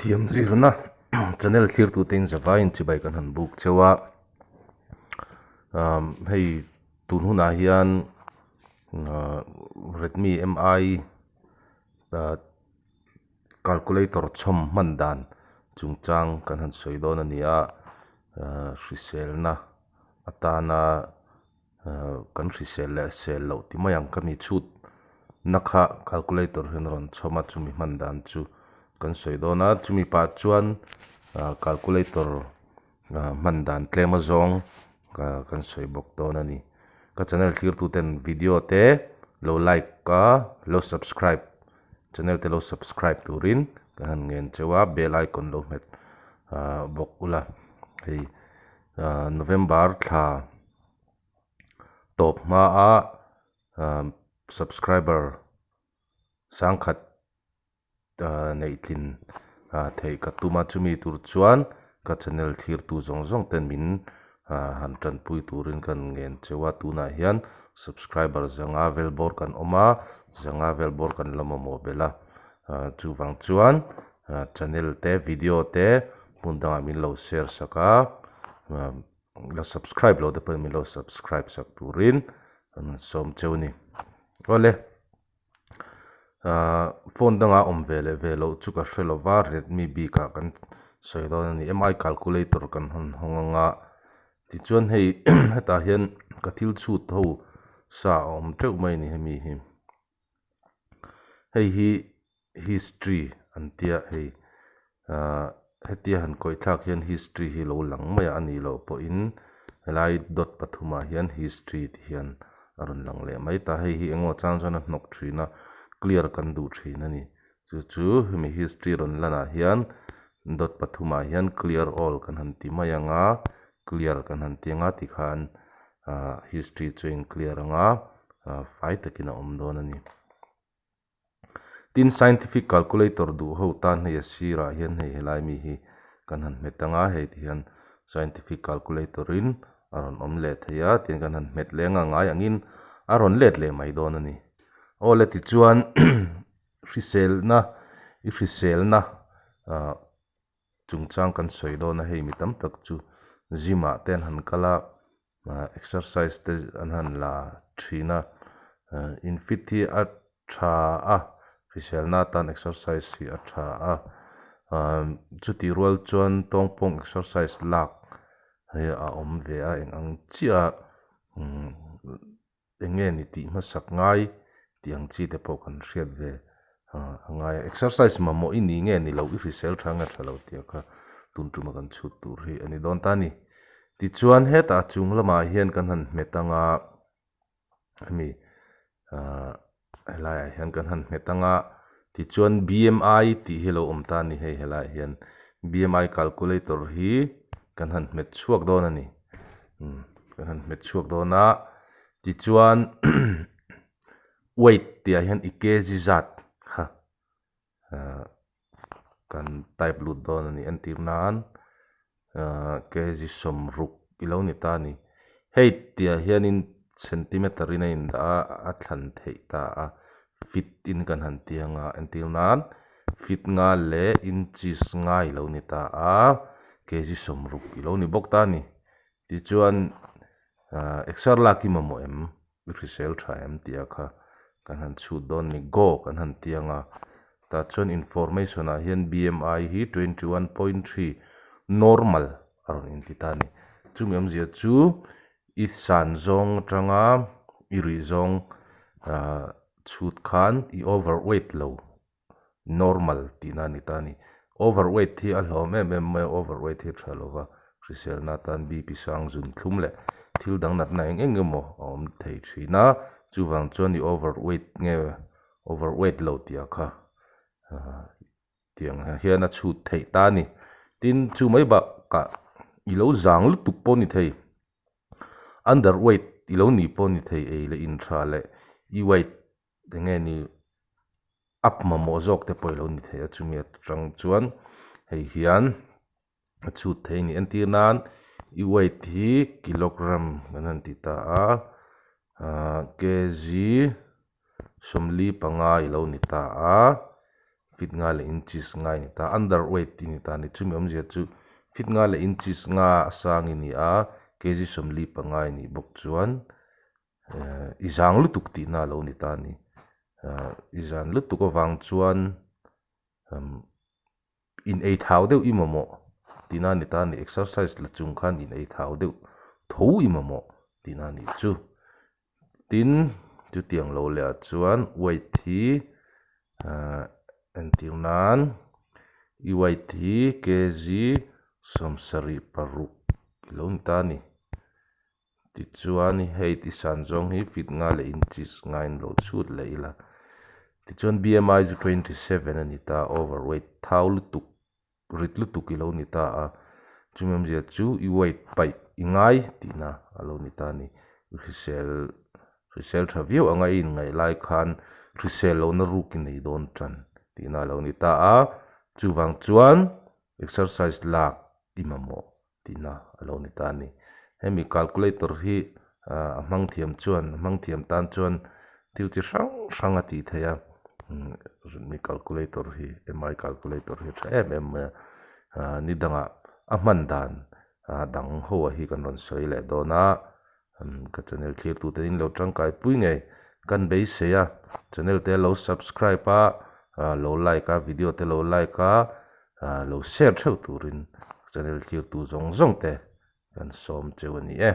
Thiam zirna channel thlirtute in zavaiin chibai kan han buk cheu a, umm hei tun hunah hian ahh Redmi mi ahh calculator chhawm hman dan chungchang kan han sawi dawn a ni a, ahh hriselna atana. Ahh kan hrisel leh sel loh ti mai ang ka mi chhut na kha calculator hian a rawn chhawm a chumi hman dan chu kan sawi dawn a chumi pah chuan ah calculator ah hman dan tlem azawng ah kan sawi bawk dawn a ni ka channel thlir tu ten video te lo like a lo subscribe channel te lo subscribe turin ka han ngen cheu a bell icon lo hmet ah bawk ula hei ah November thla. Tawp hmaa subscriber sangkhat neih tlin theih ka tum a, chumi tur chuan ka channel thlirtu zawng zawng ten min han tanpui turin ka ngen cheu a, tunah hian subscriber zanga vel bawr kan awm a, zanga vel bawr kan la mamawh belh a, chuvang chuan channel te video te hmun dangah min lo share sak a. La subscribe lo te pawhin min lo subscribe sak turin an sawm cheu a ni. Awle, ahh phone dangah awm ve leh ve loh chu ka hre lo va, Redmi bikah kan sawi dawn a ni. Mi calculator kan hawn hawng ang a, tichuan hei hetah hian ka thil chhut ho sa a awm teuh mai a ni hemi hi. Hei hi history an tia hei ahh hetia han kawih thlak hian history hi lo lang mai a anih loh pawhin helai dot pathumah hian history ti hian a rawn lang leh mai ta hei hi engemaw chang chuan a hnawk thin a clear kan duh thin a ni chu chu hemi history rawn lanah hian dot pathumah hian clear all kan han ti mai ang a clear kan han ti ang a tikhan ahh history chu a in clear ang a ahh fai takin a awm dawn a ni. Tin scientific calculator duh ho tan hei a sirah hian hei helai mi hi kan han hmet ang a hei ti hian scientific calculator in a rawn awm leh thei a tihian kan han hmet leng a ngai angin a rawn let leh mai dawn a ni. Aw le tichuan hriselna i hriselna ahh chungchang kan sawi dawn a hei mi tam tak chu gym ah te an han kal a ah exercise te an han la thin a ah in fit hi a tha a hriselna atan exercise hi a tha a ah chutih rual chuan tawngpawng exercise lak hi a awm ve a eng ang chiah a umm eng nge ni tih hmasak ngai tih ang chi te pawh kan hriat ve a ngai a exercise mamawh i ni nge ni lo i hrisel tha nge tha lo tih kha tun tuma kan chhut tur hi a ni dawn ta a ni tichuan hetah chung lamah hian kan han hmet ang a hemi ahh helaiah hian kan han hmet ang a tichuan B_M_I tih hi a lo awm ta a ni hei helaiah hian B_M_I calculator hi kan han hmet chhuak dawn a ni. Kan han hmet chhuak dawn a tichuan weight tih ah hian i kg zat kha ahh kan type lut dawn a ni entir nan ahh kg sawmruk i lo ni ta a ni hei tih ah hianin centimeter in a indah a a thlan theih ta a feet in kan han ti ang a entir nan feet nga leh inches nga i lo ni ta a kg sawmruk i lo ni bawk ta a ni. Tichuan ahh exer lak hi mamawh em i hrisel tha em tih ah kha kan han chhut dawn a ni go kan han ti ang a tah chuan information ah hian B_M_I hi 21.3 normal a rawn inti ta a ni chumi awmzia chu i san zawng atanga i rih zawng ahh chhut khan i overweight lo normal tihna a ni ta a ni. Overweight hi a hlawm em em mai a, overweight hi a tha lova, hriselna atan BP sang zun thlum leh thil dang natna eng eng emaw a awm thei thin a, chuvang chuan i overweight nge overweight lo tih ah kha ahh tiang hian a chhut theih ta a ni. Tin, chu mai bakah i lo zang lutuk pawh a ni thei, underweight i lo nih pawh a ni thei ei leh intha leh i weight Eng nge ni up mamawh zawk te pawh i lo ni thei a chumi atang chuan hei hian a chhut thei a ni entir nan i weight hi kilogram kan han ti ta a ahh kg 45 i lo ni ta a. Feet nga leh inches nga i ni ta, under weight i ni ta a ni. Chumi awmzia chu feet nga leh inches nga a sang i ni a, kg 45 i nih bawk chuan ehh i zang lutuk tihna a lo ni ta a ni. Ahh i zan lutuk avang chuan umm in ei thau deuh i mamawh tihna a ni ta a ni. Exercise la chung khan in ei thau deuh tho i mamawh tihna a nih chu. Tin, chutiang lo leh ah chuan weight hi ahh entir nan i weight hi kg 76 i lo ni ta a ni. Tichuan hei ti san zawng hi feet nga leh inches nga in lo chhut leh ila. Tichuan BMI chu 27 a ni ta, overweight thau lutuk rit lutuk i lo ni ta a, chumi awmzia chu i weight paih i ngai tihna a lo ni ta a ni. I hrisel hrisel tha viau anga i inngaih lai khan hrisel lohna ruk i nei dawn tan tihna a lo ni ta a, chuvang chuan exercise lak i mamawh tihna a lo ni ta a ni. Hemi calculator hi a hmang thiam chuan a hmang thiam tan chuan thil chi hrang hrang a tih theih a, mi calculator hi mi calculator hi a tha em em mai a, ni dangah a hman dan dang ho ah hi kan rawn sawi leh dawn a, ka channel thlir tute in lo tangkai pui ngei kan beisei a, channel te lo subscribe a, lo like a video te lo like a, lo share theuh turin channel thlir tu zawng zawng te kan sawm cheu a ni e.